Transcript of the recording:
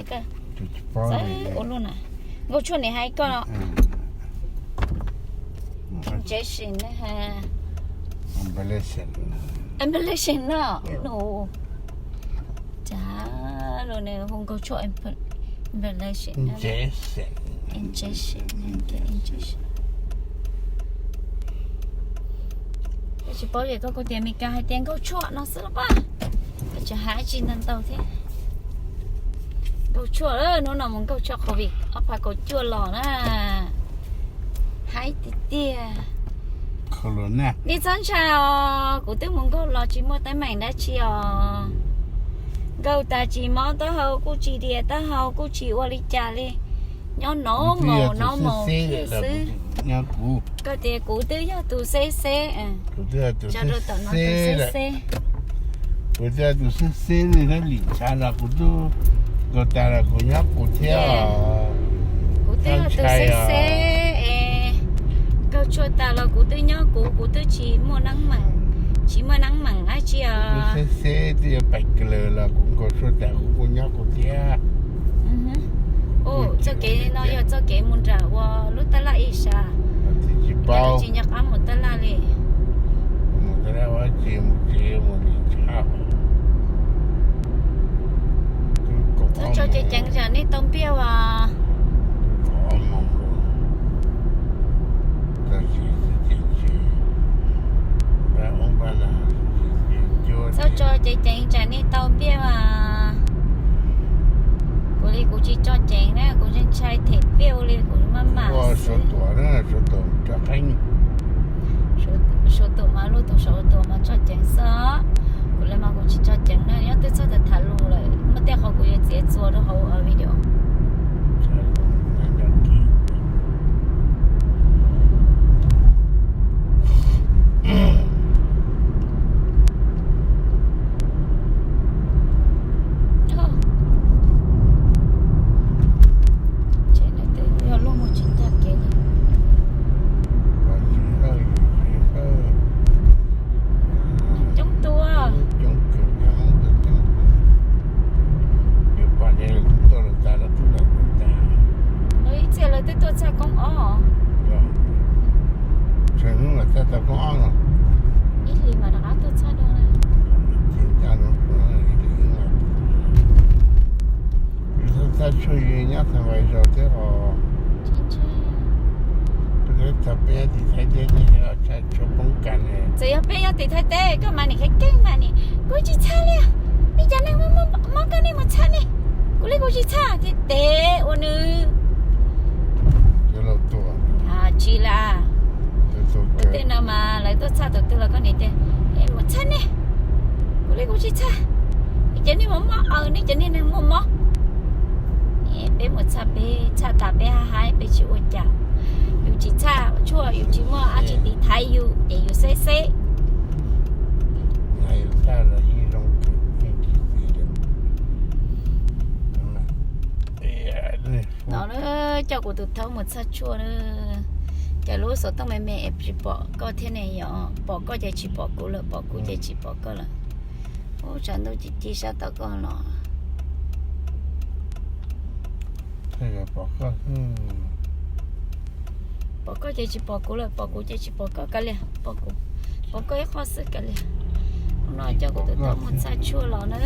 Txawb ua luaj na. Nkauj tshuaj nim hais koj. Injection na. Embellishing no. Cas los nws hu nkauj tshuaj embellishing. Injection. Tsis paub es koj kuj tias Meskas hais tias nkauj tshuaj no xwb los pab. Koj tseem hais tsis ntau ntau thiab. Nkauj tshuaj, hnub no mus nkauj tshuaj covid ob phav kaum cuaj los na. Haib tiag tiag. Nej txhob ntshai os, kuv twb mus nkaug los tsis muaj teeb meem dab tsi os. Nkaug tas tsis mob taub hau, kuj tsis dias taub hau, kuj tsis ua li cas li. Nyob normal, normal kiag xwb. Koj tias kuv twb yog tus xeb xeb, tso rau tom no tus xeb xeb. Kuv twb yog tus xeb xeb, nej lim tshav los kuv twb nkaug tas los kuv nyob kuv thiab. Kuv twb yog tus xeb xeb es nkaug tshuaj tas los kuv twb nyob kuv, kuv twb tsis muaj neeb meem, tsis muaj neeb meem dab tsi os. Xeb xeb twb yuav pais kawg los kuv nkaug tshuaj tas kuv kuj nyob kuv thiab. Txoj kev no yog txoj kev mus nram ua lub tab laj ib sab. Tsis nco qab mus tab laj li. Mus tab laj ua tsis mus tsev mus li tshaj. Txhob tso ceev ceev tsam nej tau npiaj as. Txhob tso ceev ceev tsam nej tau npiaj as. Kuv li kuv tsis tso ceev na, kuv ntshai them npiaj ua li kuv maj mam xwb. Suav tus mas luag tus suav tus mas tso ceev xwb. Kuv li mas kuv tsis tso ceev na, nyob twb txhob tham tham lus lawm, muaj tej qhov kuv yuav txiav txuas rau hauv video. Tsev no twb yog luag mus tsis ncaj kev li. Coob tuaj. Lawv ib txhia lawv twb tuaj txhaj koob ob. Ib hlis mas rov qab tuaj txhaj dua na. Txhaj tshuaj nyob tag npaum zos thiab os. Txawm yog peb nyob tim Thaib teb koj mas nim kheev keej mas nim, kuv tsis txhaj li. Nej cov neeg mob koj nej mus txhaj nej, kuv li kuv tsis txhaj tiag tes ua nws. Tsis las, tus twg no mas lawv tuaj txhaj tus twg los koj nim tias mus txhaj nej, kuv li kuv tsis txhaj. Nej cov niag mob mob, nej cov niag neeg muaj mob. Peb mus txhaj peb txhaj tas peb haj haib peb tsis ua cas. Yus tsis txhaj tshuaj yus tsis muaj dab tsi tiv thaiv yus ces yus xeb xeb. No na, coj kuv tus thaub mus txhaj tshuaj na. Cas lub xov tooj me me es tsis pom koj thiab ne yom? Pom koj ces tsis pom kuv lawm, pom kuv ces tsis pom koj lawm. Ub, tshav ntuj ci ci sab tom koj los. Pom koj ces tsis pom kuv lawm, pom kuv ces tsis pom koj, kav liam, pom kuv, pom koj ib qho xwb kav liam. Hnub no coj kuv tus thaub mus txhaj tshuaj los na.